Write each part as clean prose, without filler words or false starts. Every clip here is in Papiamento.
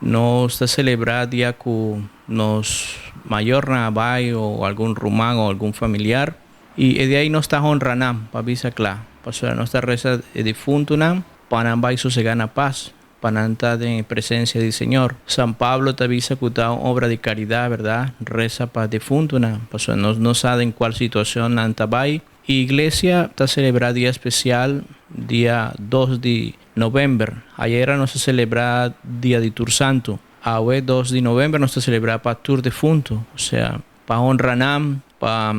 Nos ta selebrá dia ku nos mayornan a bai o algun ruman o algun familiar i e dia ei nos ta honra nan pa bisa kla pasobra nos ta resa e difuntunan pa nan bai sosegá na pas, pa nan ta den e presensia di Señor. San Pablo ta bisa ku ta un obra di karidat, bèrdat, resa pa difuntunan pasobra nos no sa den kual situashon nan ta bai. Iglesia ta selebrá dia spesial dia 2 di novèmber. Ayera nos a selebrá dia di Tur Santu. Awe 2 di novèmber nos ta selebrá pa tur defuntu, osea pa honra nan, pa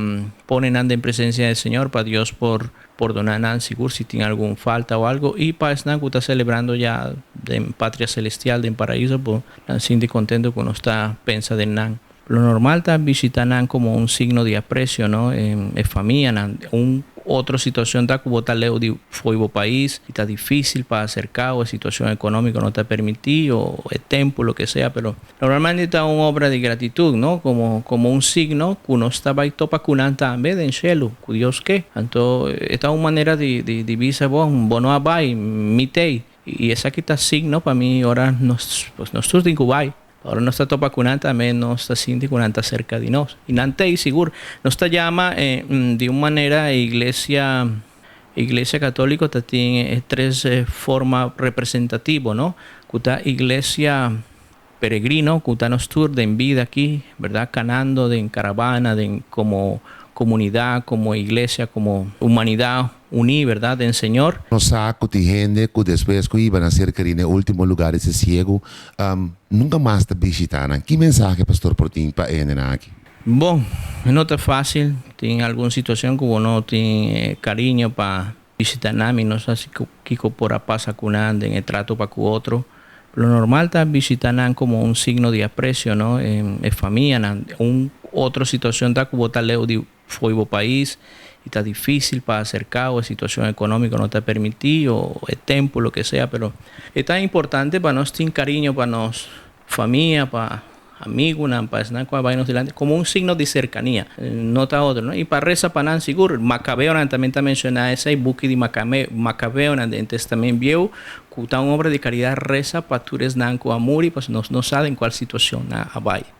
pone nan den presensia di Señor, pa Dios por pordoná nan sigur si tin algun falta o algo, i pa esnan ku ta selebrando ya den patria selestial, den paraiso, por nan sinti kontentu ku nos ta pensa den nan. Lo normal ta bishita nan komo un signo di apresio, no? E famianan. Un otro situacion ta cu bo ta leu di fo'i bo pais y ta dificil pa acerca o e situacion economico no ta permiti o e tempo loke sea, pero normalmente ta un obra di gratitud, no? Como como un signo cu nos ta bay topa cu nan tambe den shelu, cu Dios ke. Anto e ta un manera di di di bisa bo, bo no a bay, mi t'ey. Y esaki ta signo pa mi ora nos pues nos tur tin cu bay. Ora nos ta topa ku nan tambe nos ta sinti ku nan ta serka di nos. I nan t'ei sigur. Nos ta yama di un manera e iglesia, iglesia katoliko ta tin e tres forma representativo, no? Ku ta iglesia peregrino, ku ta nos tur den bida aki, bèrdat, kanando den karabana, den komo komunidat, komo iglesia, komo humanidat uní, bèrdat, den Señor. Nos sa ku tin hende ku despues ku hiba nan serka di n'e último lugar di sesiegu, nunka mas ta bishitá nan. Ki mensahe pastor por tin pa e hendenan aki? Bon, no ta fásil. Tin algun situashon ku bo no tin kariño pa bishitá nan. Mi no sa si kiko por a pasa ku nan den e trato pa ku otro. Lo normal ta bishitá nan komo un signo di apresio, no? E famianan. Un otro situashon ta ku bo ta leu di fo'i bo pais i ta difísil pa aserká o e situashon ekonómiko no ta permití o e tempu loke sea, pero e ta importante pa nos tin kariño pa nos famia, pa amigunan, pa esnan ku a bai nos dilanti komo un signo di serkania, no ta otro, no? I pa resa pa nan sigur. Makabeonan tambe ta menshoná esei, buki di Makabeonan den Testament Bieu, ku ta un obra di karidat resa pa tur esnan ku a muri, pasobra nos no sa den kual situashon nan a bai.